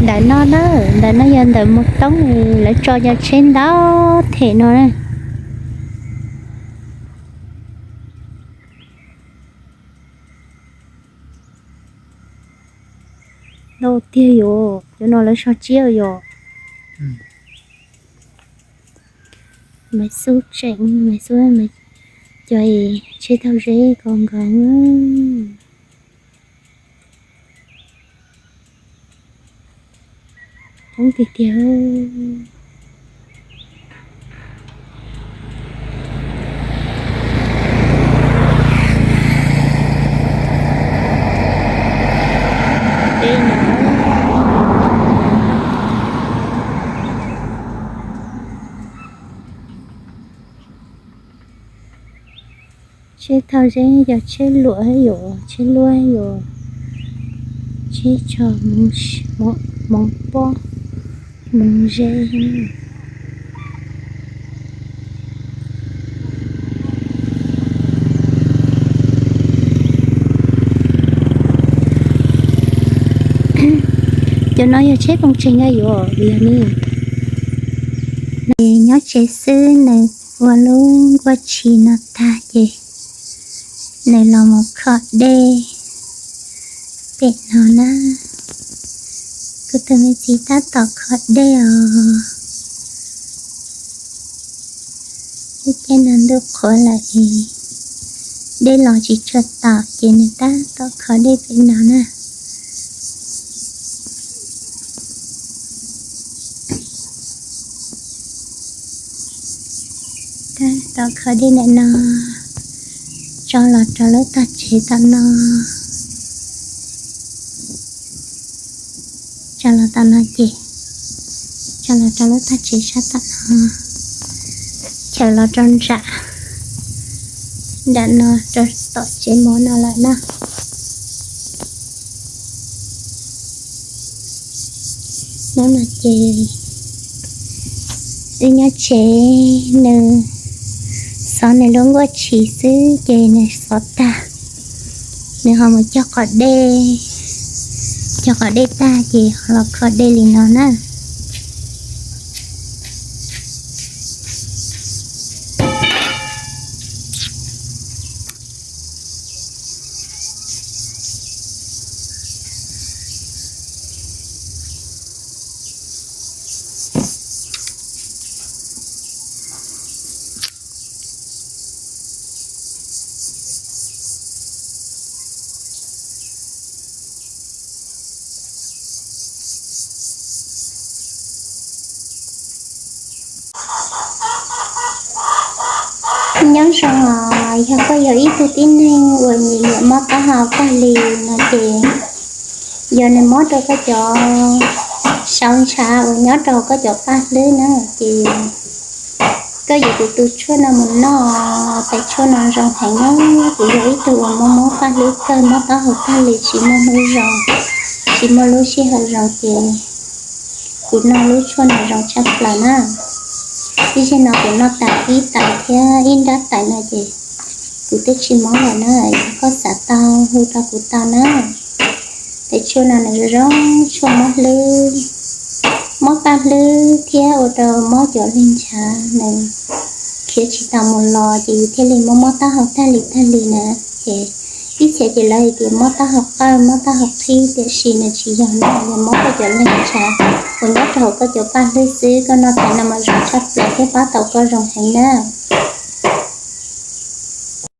Ntawm no na, ntawm no yog ntawm mus toob, lawv tso cov tsheb ntau them no na. Ntau tiag yom, cov no lawv so tsiab yom. Maiv xub tseem, maiv xub, cov tsheb thauj zeb ko nkaus. Coob tiag tiag. Tsheb thauj zeb, cov tsheb luam yuav, tsheb luab yuav, tsheb tso hmoov pob, hmoov ze. Cov no yog tsheb poob tseg na yuav, vim yog nws nyob tsev xwb, nws ua lub nkuaj tshis no tag ces nws los mus kho dej pem no na. Kuv tus me txiv tab tom kho dej os. Lub caij no ntuj qhuav lawm es dej los tsis tshua tau ces nws tab tom kho dej pem no na. Tab tom kho dej ntawm no tso los rau lub tag tsev tom no. Tso los tom no ces tso los rau lub tag tsev sab tom no, chaws los rau nram, nram no rau tom tsev mov no lawm na. Hnub no ces wb nyob tsev, nws xov nws lub nkuaj tshis xwb ces nws xov tag, nws ho mus cog qos dej, cog qos dej tag ces ho los kho dej li no na. Nyob zoo os, yog koj yog ib tug tib neeg uas nyiam nyiam mob taub hau tag li no ces yog nws mob rau koj cov saud ntshav uas nyob rau koj cov paj hlwb na ces koj yuav kuv tus tshuaj no mus noj, tais tshuaj no zoo heev na. Kuv yog ib tug uas mob mob paj hlwb kawg, mob taub hau tag li, tsis muaj hnub zoo, tsis muaj lub sij hawm zoo ces kuv noj lub tshuaj no zoo tshaj plaws na. Ib zaug no kuv noj tas ib tais thiab ib nrab tais no ces kuv twb tsis mob lawm na. Yog koj xav tau hu rau kuv tau na. Tais tshuaj no nws zoo zoo tshuaj mob hlwb, mob paj hlwb thiab ua rau mob cov leeg ntshav, nws khiav tsis tau mus los ces yus thiaj li mob mob taub hau tag li tag li na. Ces ib txhia ces lawv hais tias mob taub hau qawj, mob taub hau qhib, tiam sis nws tsis yog na, yog mob koj cov leeg ntshav uas nyob rau hauv koj cov paj hlwb xwb. Koj noj tais no mas zoo tshaj plaws thiab pab tau koj zoo heev na.